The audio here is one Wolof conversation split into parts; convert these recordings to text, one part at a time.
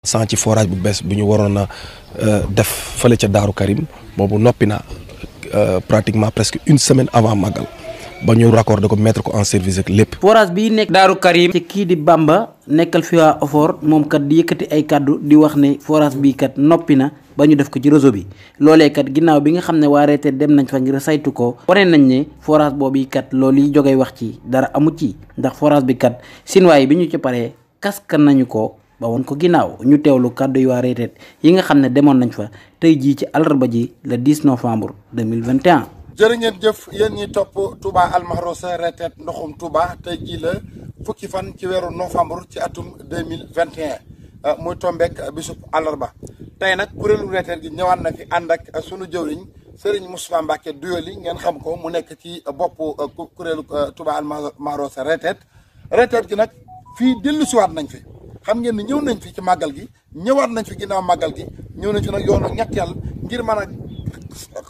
sans ci forage bu bees bu ñu waroon a def fële ca Darou Karim boobu noppi na pratiquement presque une semaine avant màggal ba ñu raccordé ko mettre ko en service ak lépp. forage bii nekk Darou Karim. ci kii di Bamba nekkal fi waa OFOR moom kat di yëkkati ay kàddu di wax ne forage bii kat noppi na ba ñu def ko ci réseau bi loolee kat ginnaaw bi nga xam ne waa reete dem nañ fa ngir saytu ko wane nañ ne forage boobu kat loolu yi jógee wax ci dara amu ci ndax forage bi kat sinwaay bi ñu ci paree kaska nañu ko. ba woon ko ginnaaw ñu teewlu kàddu yu waa reeteet yi nga xam ne demoon nañ fa tey jii ci àllarba ji le 10 novembre 2021. jërë ngeen jëf yéen ñi topp Touba Almahrousa reeteet ndoxum Touba tey jii la fukki fan ci weeru novembre ci atum 2021 muy tombeek bisub àllarba tey nag kuréelu reeteet gi ñëwaat na fi ànd ak sunu jëwriñ Serigne Moustapha Mbacke Doyoly ngeen xam ko mu nekk ci boppu kuréelu Touba Almahrousa reeteet gi nag fii dellusiwaat nañ fi. xam ngeen ni ñëw nañ fi ci màggal gi ñëwaat nañ fi ginnaaw màggal gi ñëw nañ fi nag yoonu ñetteel ngir mën a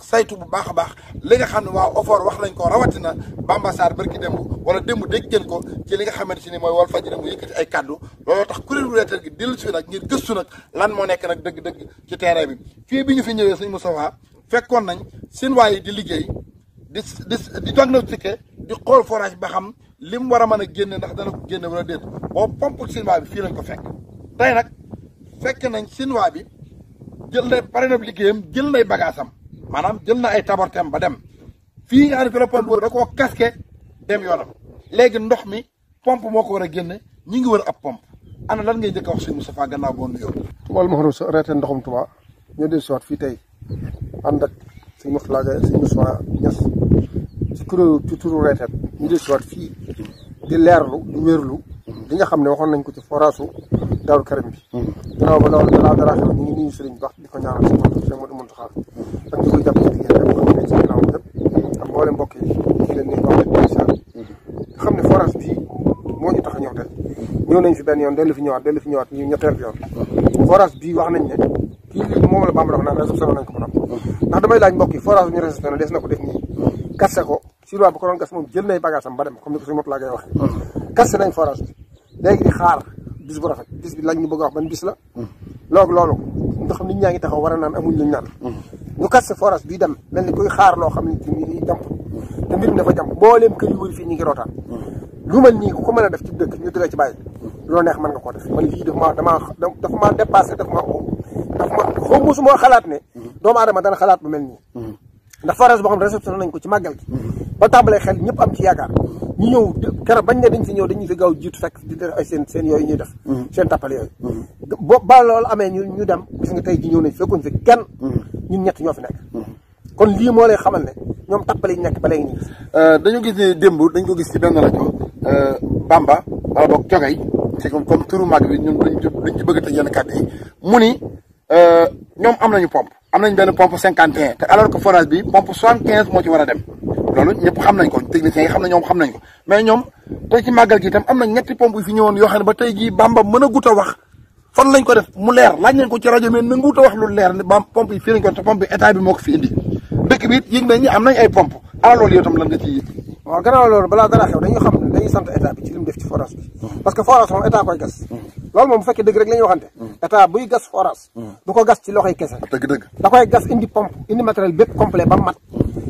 saytu bu baax a baax li nga xam ne waa OFOR wax lañ ko rawatina Bamba Sarr barki démb wala démb dégg ngeen ko ci li nga xamante ni mooy Walfadjri mu yëkkati ay kaddu looloo tax kuréelu reeteet gi dellu si fi nag ngir gëstu nag lan moo nekk nag dëgg-dëgg ci terrain bi fii bi ñu fi ñëwee sëñ Moustapha fekkoon nañ seen waay yi di liggéey di diagnostiqué di xool forage ba xam li mu war a mën a génne ndax dana ko génne wala déet boobu pompe chinois bi fii lañ ko fekk tey nag fekk nañ chinois bi jël na pare na liggéeyam jël nay bagaasam maanaam jël na ay tabortem ba dem fii nga xam ne fi la pompe da koo casqué dem yoonam léegi ndox mi pompe moo ko war a génne ñi ngi wër ab pompe ana lan ngay njëkk a wax sëñ Moustapha gannaaw boo nuyoo. Touba Almahrousa reeteet ndoxum Touba ñoo dellu siwaat fii tey ànd ak sëñ Moustapha Gaye sëñ Moustapha Niass ci kuréelu ci turu reeteet ñu dellu siwaat fii di leerlu di wérlu li nga xam ne waxoon nañ ko ci Forachou Darou Karim bi gannaaw ba loolu dara xew ñu ngi nuyu sëriñ baax di ko ñaanal si Modou Mountakha ak ñu koy jàpp ci liggéey rek xam ne ci ginnaaw ñëpp ak mboolem mbokk yi ci leen ni wax xam ne forage bii moo ñu tax a ñëw tey ñëw nañ fi benn yoon dellu fi ñëwaat ñu ñetteel fi yoon forage bii wax nañ ne kii lii moom la Bamba wax naan réceptionné nañ ko ba noppi ndax damay laaj mbokk yi forage bi ñu réceptionné des na ko def nii kasse ko Sirois bu ko doon gas moom jël nay bagaasam ba dem comme ni ko suñu mot laa ngay waxee kasse nañ forage bi léegi di xaar bis bu rafet bis bi lañ ñu bëgg a wax ban bis la loolu nga xam nit ñaa ngi taxaw war a naan amuñ luñ naan ñu kasse forage bii dem mel ni kuy xaar loo xam ne ci ni jàmp te mbir mi dafa jàmp mbooleem kër yu wëri fii ñu ngi rootaan lu mel nii ku ko mën a def ci dëkk ñu dëgg ci bàyyi loo neex mën nga koo def man lii dafa ma dépassé dafa ma xaw musuma xalaat ne doomu aadama dana xalaat bu mel nii ndax forage boo xam ne réception nañ ko ci màggal gi ba tàmbalee xel ñëpp am ci yaakaar ñu ñëw keroog bañ ne dañ fi ñëw dañuy fi gaaw jiitu fekk di def ay seen yooyu ñuy def seen tappale yooyu ba loolu amee ñu dem gis nga tey ji ñëw nañ fekkuñ fi kenn ñun ñett ñoo fi nekk kon lii moo lay xamal ne ñoom tappale yi nekk ba léegi nii dañu gis ne démb dañ ko gis ci benn rajo Bamba wala boog Cogay c'est comme turu mag bi ñun dañ ci bëgg a tëj yenn kàddu yi mu ni ñoom am nañu pompe am nañ benn pompe 51 te alors que forage bi pompe 75 moo ci war a dem loolu ñëpp xam nañ ko techniciens yi xam na ñoom xam nañ ko mais ñoom tey ci màggal gi itam am na ñetti pompe yu fi ñëwoon yoo xam ne ba tey jii Bamba mën a gut a wax fan lañ ko def mu leer laaj nañ ko ci rajo mais nanguut a wax lu leer ne pompe yi fii lañ ko te pompe bi état bi moo ko fi indi dëkk bi it yëg nañ ni am nañ ay pompe ala loolu yow tam lan nga ci yëg. waaw gannaaw loolu balaa dara xew dañuy xam ne dañuy sant état bi ci li mu def ci forage bi parce que forage moom état koy gas loolu moom bu fekkee dëgg rek la ñuy waxante état buy gas forage du ko gas ci loxoy kese dëgg da koy gas indi pompe indi matériel bépp complet ba mat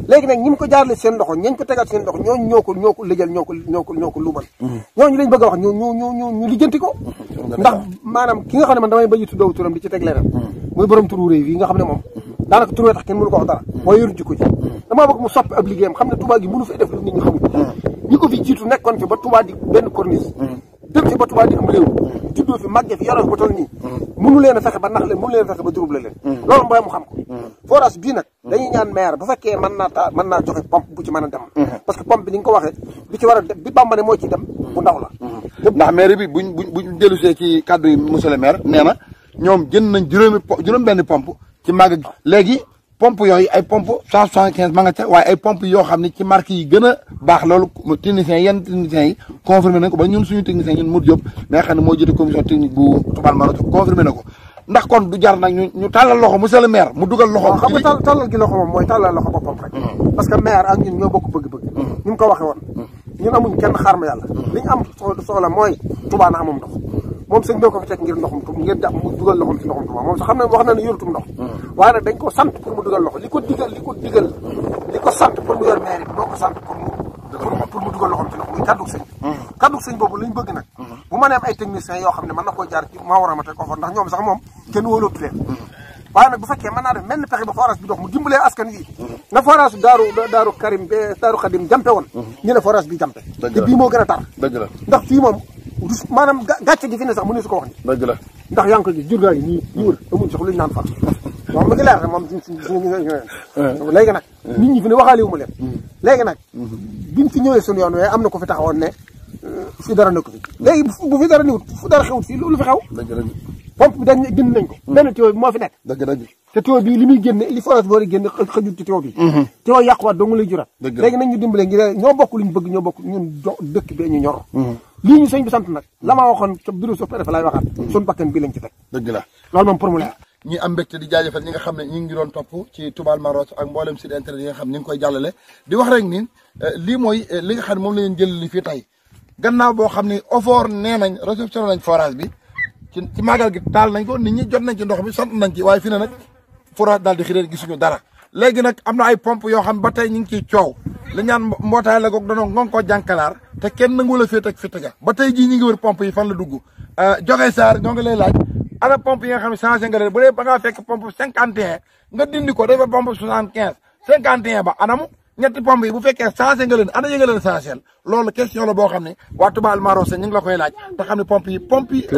léegi nag ñi mu ko jaarale seen loxo ñañ ko tegal seen loxo ñooñu ñoo ko lëjal ñoo ko luubal ñooñu lañ bëgg a wax ñu lijjanti ko ndax maanaam ki nga xam ne man damay bañu tuddoo turam di ci teg leneen muy borom turu réew yi nga xam ne moom daanaka turwee tax kenn mënu ko wax dara mooy yoru jikko ji damaa bëgg mu soppi ab liggéeyam xam ne Touba gi mënu fi def lu nit ñi xamul ñi ko fi jiitu nekkoon fi ba Touba di benn corniche dem fi ba Touba di am réew juddoo fi màggee fi yoroo fi ba toll nii mënu leen a fexe ba nax leen mënu leen a fexe ba durub leen loolu mooy mu xam ko forage bii nag dañuy ñaan maire bu fekkee mën naa joxe pompe bu ci mën a dem parce que pompe bi ni nga ko waxee bi ci war a dem bi Bamba ne moo ci dem bu ndaw la ndax maire bi buñ dellusee ci kàddu yi monsieur le maire nee na ñoom jënd nañ juróom benn pompe ci màgg gi léegi pompe yooyu ay pompe 175 ma nga ca waaye ay pompe yoo xam ne ci marque yi gën a baax loolu techniciens yenn techniciens yi confirmé nañ ko ba ñun suñu technicien ñun Modou Diop mais nga xam ne moo jiite commission technique bu Touba Almahrousa confirmé na ko ndax kon du jar nag ñu tàllal loxo monsieur le maire mu dugal loxo xam nga tàllal gi loxo moom mooy tàllal loxo boppam rek parce que maire ak ñun ñoo bokk bëgg-bëgg ñu mu ko waxee woon ñun amuñ kenn xaar ma yàlla li ñu am soxla mooy Touba na amum ndox moom sëñ boo ko fi teg ngir ndoxum tu ngir jàpp mu dugal loxom ci ndoxum Tuuba moom sax xam ne wax na ne yorutum ndox waaye nag dañ ko sant pour mu dugal loxo li ko sant pour mu yor mairie bi moo ko sant pour mu dugal loxom ci ndox muy kàddug sëñ kàddug sëñ boobu lañ bëgg nag bu ma nee am ay techniciens yoo xam ne mën na koo jaar ci maa war a ma teg ko fa ndax ñoom sax moom kenn wóolootu leen waaye nag bu fekkee mën naa def mel ni pexe ba forage bi dox mu dimbalee askan wi na forage Darou Karim Darou Karim jampe woon ñu ne forage bi jampe te bii moo gën a tar ndax fii moom maanaam gàcce gi fi ne sax mu ne su ko wax ni dëgg la ndax yaa ngi ko gis jur gaa yi nii ñu wër amuñ sax luñ naan far moom ma ngi leer moom léegi nag nit ñi fi ne waxaale wu ma leen léegi nag biñ fi ñëwee suñu yoon wee am na ko fi taxawoon ne fi dara nekk fi léegi bu fi dara niwut fu dara xewut fii lu fi xew pompe bi dañ génn nañ ko benn tuyau bi moo fi nekk te tuyau bi li muy génne li forage boori génne xëjut ci tuyau bi tuyau yàquwaat dong lay jurat léegi nañ ñu dimbale ngir ñoo bokk luñ bëgg ñoo bokk ñun dëkk bee ñu ñor lii ñu sëñ bi sant nag la ma waxoon ca bureau sous préfet laay waxaat suñu bakkan bi lañ ci teg dëgg la loolu moom pour mu leer ñi am mbégte di jaajëfal ñi nga xam ne ñi ngi doon topp ci Touba Maros ak mboolem site internet yi nga xam ne ñi ngi koy jàllale di wax rek ni lii mooy li nga xam ne moom la leen jël li fii tey gannaaw boo xam ne OFOR nee nañ réceptionné nañ forage bi ci màggal gi taal nañ ko nit ñi jot nañ ci ndox mi sant nañ ci waaye fi ne nag forage daal di xirée gisuñu dara léegi nag am na ay pompe yoo xam ne ba tey ñu ngi ciy coow li ñaan mbootaay la goog danoo ngon ko jànkalaar te kenn nangu la féet ak fi tega ba tey jii ñi ngi wër pompe yi fan la dugg joxe saar ñoo ngi lay laaj ana pompe yi nga xam ne changé nga leen bu dee ba ngaa fekk pompe 51 nga dindi ko dafa pompe 75 51 ba anamu ñetti pompe yi bu fekkee changé nga leen ana yë nga leen changé loolu question la boo xam ne waa Touba Maros ñu ngi la koy laaj te xam ne pompe yi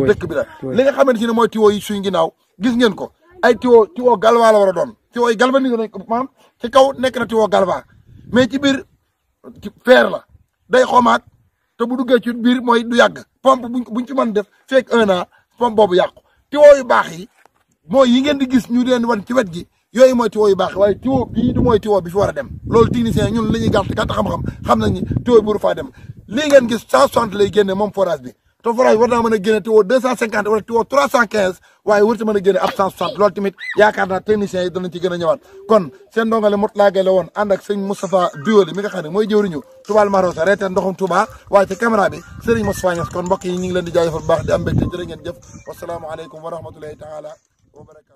dëkk bi la li nga xamante ne mooy tuyau yi suñ ginnaaw gis ngeen ko ay tuyau galva la war a doon tuyau yi galvanisé nañ ko maanaam ci kaw nekk na tuyau galva mais ci biir fer la day xomaat te bu duggee ci biir mooy du yàgg pompe buñ ci mën def fekk 1 an pompe boobu yàqu tuyau yu baax yi mooy yi ngeen di gis ñu leen wan ci wet gi yooyu mooy tuyau yu baax waaye tuyau bii du mooy tuyau bi fi war a dem loolu technicien ñun la ñuy gàtt xam-xam xam nañ ni tuyau bi waru faa dem lii ngeen gis 160 lay génne moom forage bi te forage war naa mën a génne tuyau 250 wala tuyau 315 waaye warut mën a génne ab 160 loolu tamit yaakaar naa techniciens yi danañ ci gën a ñëwaat kon seen ndongale Mourtala Gueye la woon ànd ak sëñ Moustapha Duyoli mi nga xam ne mooy jëwriñu Touba Maros reeteen ndoxum Touba waaye ci caméra bi Serigne Moustapha Niass kon mbokk yi ñu ngi leen di jaajëfal bu baax di am mbégte jërë ngeen jëf wasalaamualeykum wa rahmatulahi taala wa barakatu